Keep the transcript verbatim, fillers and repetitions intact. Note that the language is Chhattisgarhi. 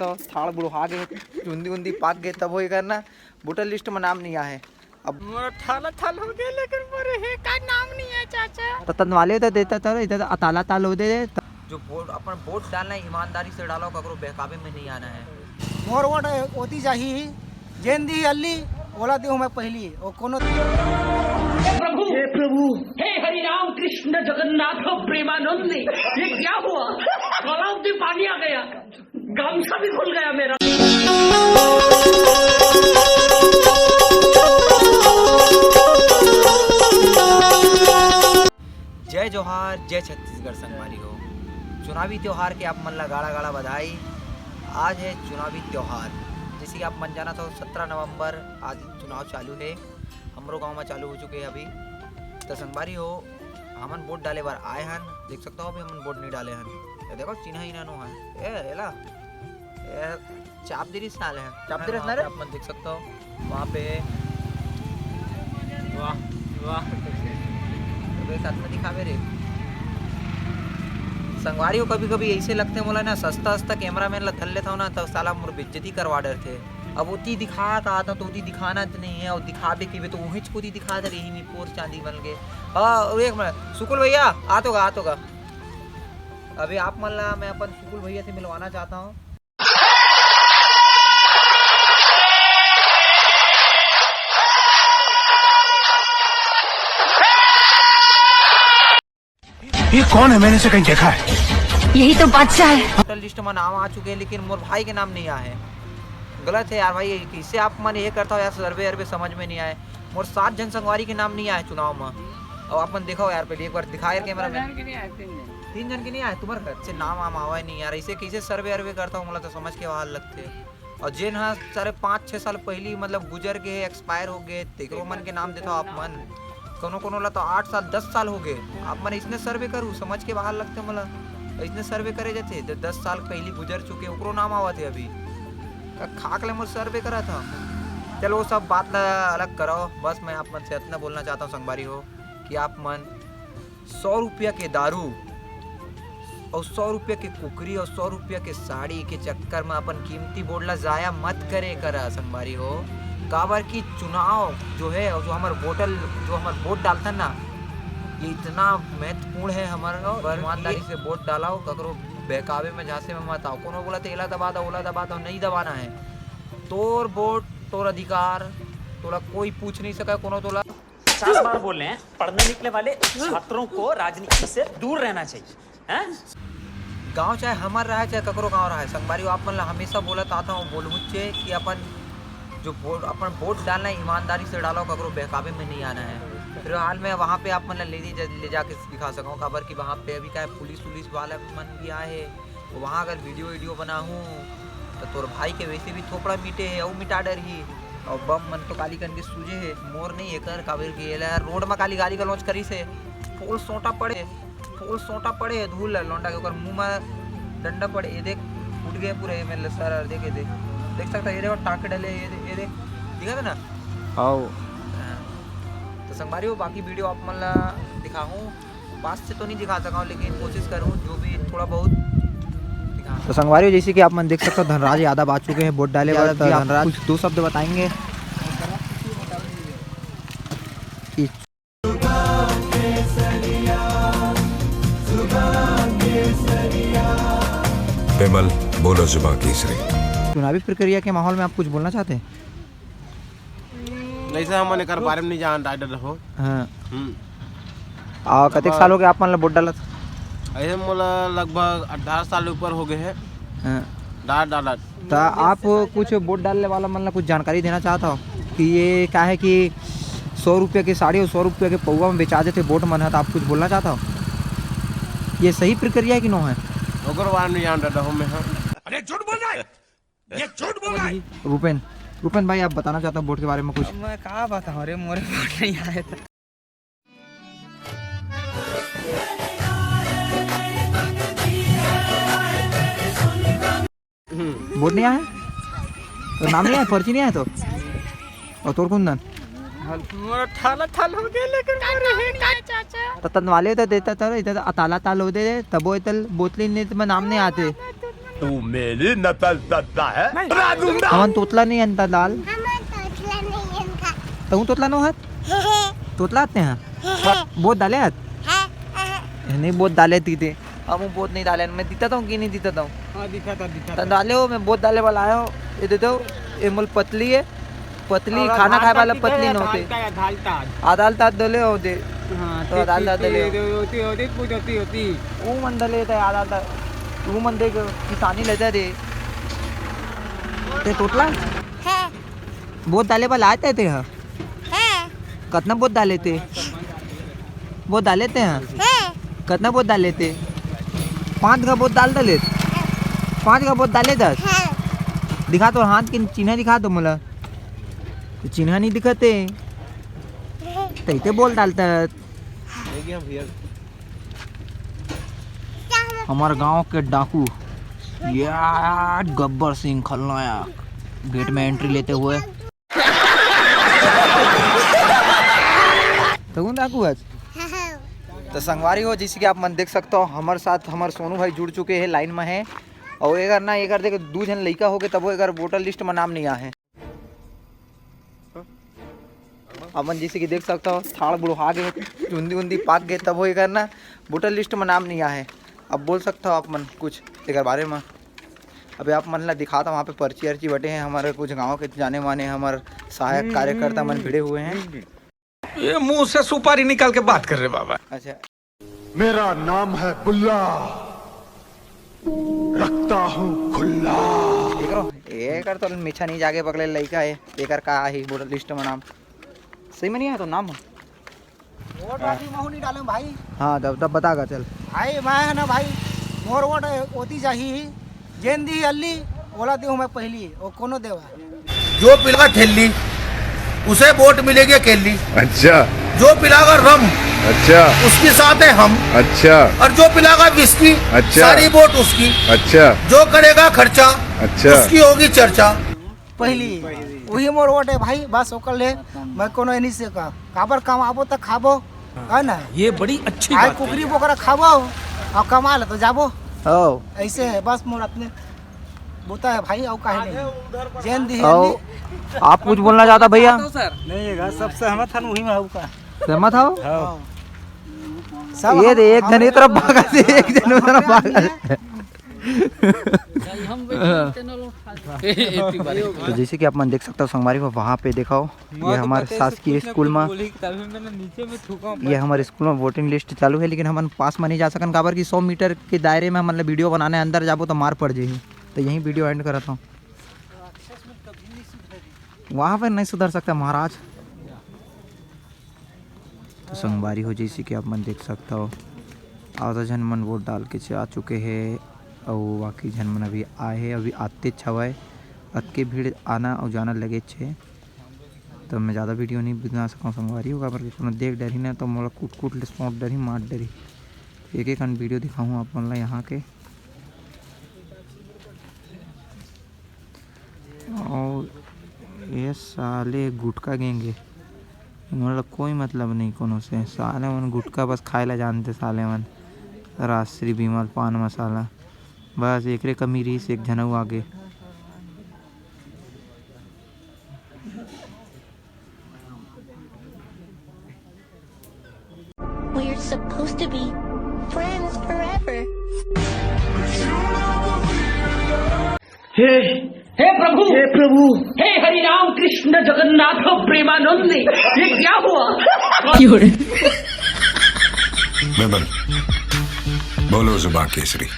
तो थाड़ बुढ़वा गे, चुंदी उंदी पाक गे, तब हो ये करना, वोटर लिस्ट में नाम नहीं आए। अब मोर थाला थाल हो गए, लेकिन मोर हे का नाम नहीं है, चाचा। तो तन वाले तो देता था, इधर तो अताला ताल हो दे दे। जो वोट, अपन वोट डालना है, ईमानदारी से डालो, ककरो बहकावे में नहीं आना है। मोर वोट ओती जाही, जेन दी अल्ली, ओला देहूं मैं पहली, ओ कोनो हे प्रभु, हे प्रभु, हे हरि राम कृष्ण जगन्नाथ प्रेमानंद, ये क्या हुआ? गला में पानी आ गया, गमछा भी खुल गया मेरा। जय जोहार, जय छत्तीसगढ़ संगवारी हो। चुनावी त्योहार के आप मन ला गाड़ा गाड़ा बधाई। आज है चुनावी त्योहार, जैसे कि आप मन जानत हो, सत्रह नवंबर आज चुनाव चालू है। हमरो गांव में चालू हो चुके हैं अभी। तो संगवारी हो, हमन वोट डाले बर आए हन, देख सकता हो, अभी हमन वोट नहीं डाले हन। ये देखो, चिन्हा इन्हा नो है, ए एला, ए चाप दे रही साले हैं, चाप दे रही ना रे। आप मन देख सकता हो, वहाँ पे है। वाह, वाह। तो साथ में दिखावे रे। संगवारी हो, कभी कभी ऐसे लगते मोला ना, सस्ता सस्ता कैमरामैन ला धर लेता हूँ ना, तब साला मोर बेइज्जती करवा डरथे। अब ओती दिखा का आता तो ओती दिखाना तो नहीं है, और दिखाबे कहिबे तो उहेंच कोती दिखा दे रही, पोर चांदी बन के। हाँ, एक मिनट, सुकुल भैया, आ तो गा, आ तो गा। अभी आप मन ला मैं अपन सुकुल भैया से मिलवाना चाहता हूँ। ये कौन है? मैंने इसे कहीं देखा है। यही तो बादशाह है। वोटर लिस्ट में नाम आ चुके हैं, लेकिन मोर भाई के नाम नहीं आए हैं। गलत है यार भाई, कैसे आप मन ये करता हो यार, सर्वे अर्वे समझ में नहीं आए। मोर सात झन संगवारी के नाम नहीं आए चुनाव में। अब आप मन दिखाओ यार, पहले एक बार दिखाए कैमरा में। तीन झन के नहीं आए तुम्हारे घर से, नाम वाम आवा ही नहीं यार, ऐसे कैसे सर्वे अर्वे करता हो, मोला तो समझ के बाहर लगथे। और जेन ह सारे पाँच छः साल पहली मतलब गुजर गे, एक्सपायर हो गे, तेकरो मन के नाम देथव आप मन। कोनो कोनो ला तो आठ साल, दस साल हो गे, आप मन इसने सर्वे करू, समझ के बाहर लगथे मोला। इसने सर्वे करे जाथे, द-, दस साल पहली गुजर चुके, ओकरो नाम आवत हे अभी। का खाक ले मोर सर्वे करत ह। चलो, वो सब बात ला अलग कराओ, बस मैं आप मन से इतना बोलना चाहता हूँ संगवारी हो, कि आप मन सौ रुपया के दारू और सौ रुपया के कुकरी और सौ रुपया के साड़ी के चक्कर में अपन कीमती वोट ला जाया मत करे करा संगवारी हो। काबर कि चुनाव जो है और जो हमर वोटर, जो हमर वोट डालथन ना, ये इतना महत्वपूर्ण है हमर। और ईमानदारी से वोट डालाओ, ककरो बहकावे में, झांसे में मत आओ। कोनो बोला तो एला दबा दो, ओला दबा दो, नहीं दबाना है। तोर वोट, तोर अधिकार, तोला कोई पूछ नहीं सके, कोनो तोला पचास बार बोल रहे हैं, पढ़ने निकले वाले छात्रों को राजनीति से दूर रहना चाहिए, हैं? गांव चाहे हमर रहे, चाहे ककरो गांव रहे, संगवारी हो, आप मन ला हमेशा बोलत आता हूँ, बोलहूँचे कि अपन जो वोट, अपन वोट डालना है, ईमानदारी से डालो, ककरो बहकावे में नहीं आना है। फिलहाल मैं वहाँ पे आप मन ला ले, ले जा, ले जाके दिखा सकूँ, काबर कि वहाँ पे अभी का है, पुलिस उलिस वाला मन भी आए हैं। वहाँ अगर वीडियो वीडियो बनाहूँ तो तोर भाई के वैसे भी थोपड़ा मिटे हे, अउ मिटा डरही। और बम मन तो काली कन के सूझे हे, मोर नहीं एकर, काबर के एला रोड म काली गाली गलौज करिस हे, पोल सोटा पड़े, पोल सोटा पड़े हे, धूल ला लौंडा के ओकर मुंह म डंडा पड़े। ये देख, फूट गए पूरे, ये मेरे सर, और देख, ये देख, देख सकता है, ये देखो टाँके डले, ये दे-, ये देख, दिखा था ना? आओ। हाँ। तो संगवारी हो, बाकी वीडियो आप मन ला दिखाहूँ। पास से तो नहीं दिखा सका हूँ, लेकिन कोशिश करूँ जो भी थोड़ा बहुत दिखा। तो संगवारी हो, जैसे कि आप मन देख सकते हो, धनराज यादव आ चुके हैं वोट डाले बर। यादव जी, आप धनराज कुछ दो शब्द बताएंगे कि विमल, बोलो जुबान केसरी। चुनावी प्रक्रिया के माहौल में आप कुछ बोलना चाहते हैं? जैसे हमन एकर बारे में नहीं जान, राय डर रहो। हाँ। हम्म। आ, कतेक अब साल हो गए आप मन ला वोट डालत? ऐसे मोला लगभग अठारह साल ऊपर हो गए हैं। हाँ। डाल, डालत। तो आप कुछ वोट डालने वाला मन ला कुछ जानकारी देना चाहता हो कि ये क्या है कि सौ रुपये की साड़ी और सौ रुपये के पौवा में बेचा देते वोट मन है, तो आप कुछ बोलना चाहता हो? ये सही प्रक्रिया है कि नो है? ओकर बारे में नहीं जान रहा हूँ मैं, हाँ। अरे झूठ बोल रहा है, ये झूठ बोल रहा है। रूपेन, रूपेन भाई, आप बताना चाहते हो वोट के बारे में कुछ? अब मैं का बताऊं रे, मोरे वोट नहीं आए तो। वोट नहीं आए? तो नाम नहीं आए, पर्ची नहीं आए तो? और तोर कुंदन? मोर थाला थाल हो गए, लेकिन मोर हे का चाचा? तो तन वाले तो देता था, इधर अताला ताल हो दे, तबो इतल बोतली नहीं तो मैं नाम नहीं आते। तू मेरी नकल करता है। हमन तोतला नहीं अंता दाल। हमन तोतला नहीं अंता। तहूँ तोतला नो हत? तोतला आते हैं। बोत डाले हत? नहीं, बोत डाले तीते। हम बोत नहीं डाले, मैं दिता था कि नहीं दिता था? हाँ, दिखा था, दिखा त था। डाले हो, मैं बोत डाले वाला आया हो। ये दे दो, ये मोल पतली है। पतली, और खाना खाए वाला पतली न होते। आधालता, आधालता। आधालता दले होते। हाँ, तो ठीक, आधालता ठीक, दले ठीक, हो। होती, होती, कुछ होती, होती। वो मन दले होते, आधालता। वो मन देख, किसानी लेते रे। ते तोतला? हाँ। बोत डाले वाला आते थे, हाँ। हाँ। कतना बोत डाले थे? बोत डाले थे, हाँ। हाँ। कतना बोत डाले थे? पाँच का बोत डाल दले। पाँच का बोत डाले दस। हाँ। दिखा तो हाथ के चिन्ह दिखा दो मोला। तो चिन्हा नहीं दिखते, तैते बोल डालता। हमारे गांव के डाकू, ये गब्बर सिंह खलनायक गेट में एंट्री लेते हुए। तो कौन डाकू आज? तो संगवारी हो, जैसे कि आप मन देख सकते हो, हमारे साथ हमारे सोनू भाई जुड़ चुके हैं, लाइन में है। और एकर ना, एकर देख, दू झन लइका हो गए, तबो एकर वोटर लिस्ट में नाम नहीं आ है। अपन जैसे कि देख सकता हो, थाड़ बुढ़हा गए, चुंदी उंदी पाक गए, तब हो एकर ना वोटर लिस्ट में नाम नहीं आए। अब बोल सकता हो आप मन कुछ एकर बारे में। अभी आप मन ला दिखाता, वहाँ पे पर्ची अर्ची बटे हैं, हमारे कुछ गाँव के जाने माने हमारे सहायक कार्यकर्ता मन भिड़े हुए हैं। ये मुंह से सुपारी निकाल के बात कर रहे बाबा। अच्छा, मेरा नाम है बुल्ला, रखता हूँ खुल्ला। एकरो, एकर तो मीठा नहीं जागे पकड़े लइका है, एकर का आही वोटर लिस्ट में नाम? सही में नहीं है तो नाम? वोट अभी महू नहीं डालूं भाई। हाँ, तब, तब बता गा, चल। भाई, मैं है ना भाई, मोर वोट ओती जाही, जेन दी अल्ली, ओला देहूं मैं पहली, वो कोनो देवा। जो पिलागा ठेली, उसे वोट मिलेगी अकेली। अच्छा। जो पिलागा रम, अच्छा। उसके साथ है हम। अच्छा। और जो पिलागा विस्की, अच्छा। सारी वोट उसकी। अच्छा। जो करेगा खर्चा, अच्छा। उसकी होगी चर्चा। पहली, वही मोर वोट है भाई, बस ओकर ले, मैं कोनो नहीं से का, काबर कमाबो त खाबो, है ना? ये बड़ी अच्छी आय बात है। कुकरी बोकरा खाबो और कमा ले तो जाबो। हो। ऐसे है बस मोर अपने बोता है भाई, और काहे नहीं? जैन दी है आओ, नहीं। आप कुछ बोलना चाहता भैया? नहीं, ये घर सब सहमत है, वही में होगा। सहमत हो? हाँ। सब ये हम, दे, एक हम जन इस तरफ भागा से, एक जन उस तरफ भागा से। हम बैठे चैनल उठा। तो जैसे कि आप मन देख सकते हो संगवारी हो, वहाँ पे देखो, ये हमारे शासकीय स्कूल में, ये हमारे स्कूल में वोटिंग लिस्ट चालू है, लेकिन हमन पास में नहीं जा सकन, काबर कि सौ मीटर के दायरे में हमन ला वीडियो बनाने अंदर जाबो तो मार पड़ जाही। तो यहीं वीडियो एंड करत हूँ। वहाँ पर नहीं सुधर सकता महाराज। तो संगवारी हो, जैसे कि आप मन देख सकता हो, आधा झन मन वोट डाल के आ चुके हैं और बाकी झन मन अभी आए हैं, अभी आते छवाए, अतके भीड़ आना और जाना लगे छे। तो मैं ज़्यादा वीडियो नहीं बना सकूँ संगवारी हो, काबर कि कोनो देख डरही ना तो मोला कूट कूट ले सोट डरही, मार डरही। एक एक अन वीडियो दिखाऊँ आप मन ला यहाँ के। और ये साले गुटखा गैंग है, इमन ला कोई मतलब नहीं कोनो से। साले मन गुटखा बस खाए ला जानते साले मन, राजश्री, विमल, पान मसाला, बस एकरे कमी रहीस, एक झन अउ आगे। We're supposed to be friends forever. हे, हे प्रभु, हे प्रभु। हे हरि राम कृष्ण जगन्नाथ प्रेमानंद, ये क्या हुआ? विमल, बोलो जुबान केसरी।